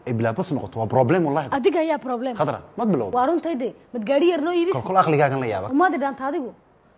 Ay bilaabas noqoto waa problem wallahi. Adiga ayaa problem. Khadra, mad bilowda. Waa runtayde, mad gaadhi yar noo iibis. Kol kol aqligaagan la yaaba. Umaadi dhaanta adigu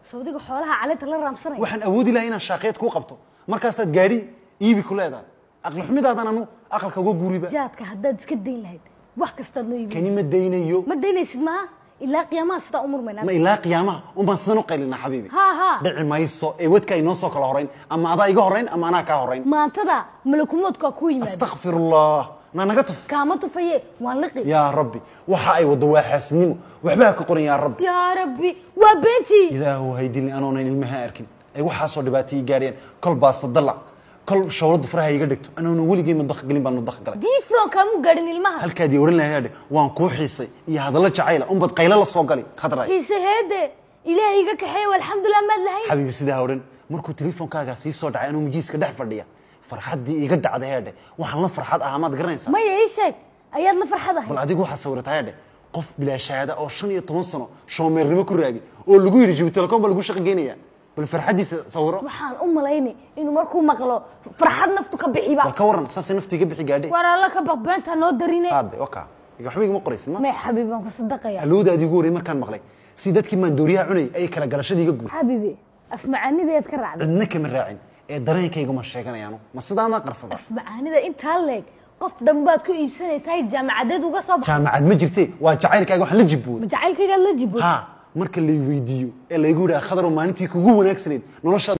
sawdiga xoolaha caleenta la raamsanaya. Waxaan awoodi lahaa inaan shaaqeed kuu qabto, markaasaad gaadhi iibi ku leedahay. Aqli xumidaadan anu aqalka uga guuriba. Jaadka haddaad iska dayn lahayd wax kastaad noo iibin. Kani ma daynayo. Ma daynaysid maha, ilaa qiyaamaha sidaa u murmaynaa. Ma ilaa qiyaamaha unbaan sidan u qaylinaa xabiibi? Ha ha. Dhici mayso ee wadka ay noo soo kala horayn, ama adaa iga horayn ama anaa kaa horayn. Maantada malakumoodka waa kuu yimaada. Astakfirullah, naa naga tuf. Kaama tufaye, waan liqi. Yaa rabbi, waxa ay waddo waa xaasidnimo, waxba ha ka qoran yaa rabbi. Yaa rabbi, waa beentii. Ilaahu haydilin anoonan ilmaha arkin ay waxaasoo dhibaatayii gaadhayaan, kol baasta dalac, kol shawladdu faraha iga dhigto, anoona weligay madbakh gelin baan madbakh galay. Diifron kaamuu gaadhin ilmaha. Halkaadii odhan lahayd adhe waan kuu xiisay iyo hadallo jacayla unbad qaylo la soo galay khadray. Xiisaheede ilaahay iga kaxeeye, alxamdulilah maad lahayn. Xabiibi, sidaa ha odhan. Markuu teleefonkaagaa sii soo dhacay anuu majiiska dhex fadhiya, farxaddii iga dhacday heedhe, waxaan la farxad ahaa maad garanaysaa? Maya, ii sheeg ayaad la farxad ahay. Bal adigu waxaad sawirataa heedhe qof bilaa shahaada oo 15 sano shoomeernimo ku raagay oo lagu yidhi Jibuuti Telecom baa lagu shaqo geynayaa, bal farxaddiisa sawiro. Waxaan u malaynay inuu markuu maqlo farxad naftu ka bixiba. Bal ka waran saasay naftu iga bixi gaadhay. War alla ka baq, beentaa noo darine. Haade waka waxba igama qoraysid ma. May xabiibi, waan ku sadaqaya. Halowdaadii ugu horreeyay markaan maqlay si dadkii maandooriyaha cunayay ayay kala galashadii iga guur. Xabiibi, afmacaanidayaad ka raacday. Cidna kama raacin ee dareenkayga ma sheeganayaano, ma sidaanaa qarsada? Afmacaanida intaa leeg qof dhan baad ku iibsanaysaa, jaamacadeed uga soo baxa. Jaamacad ma jirte, waa jacaylkaaga waxaan la jibbooday. Ma jacaylkaygaad la jibood? Ha, marka lay weydiiyo ee laygu yidhaha Khadarow maalintii kugu wanaagsanayd noloshaad.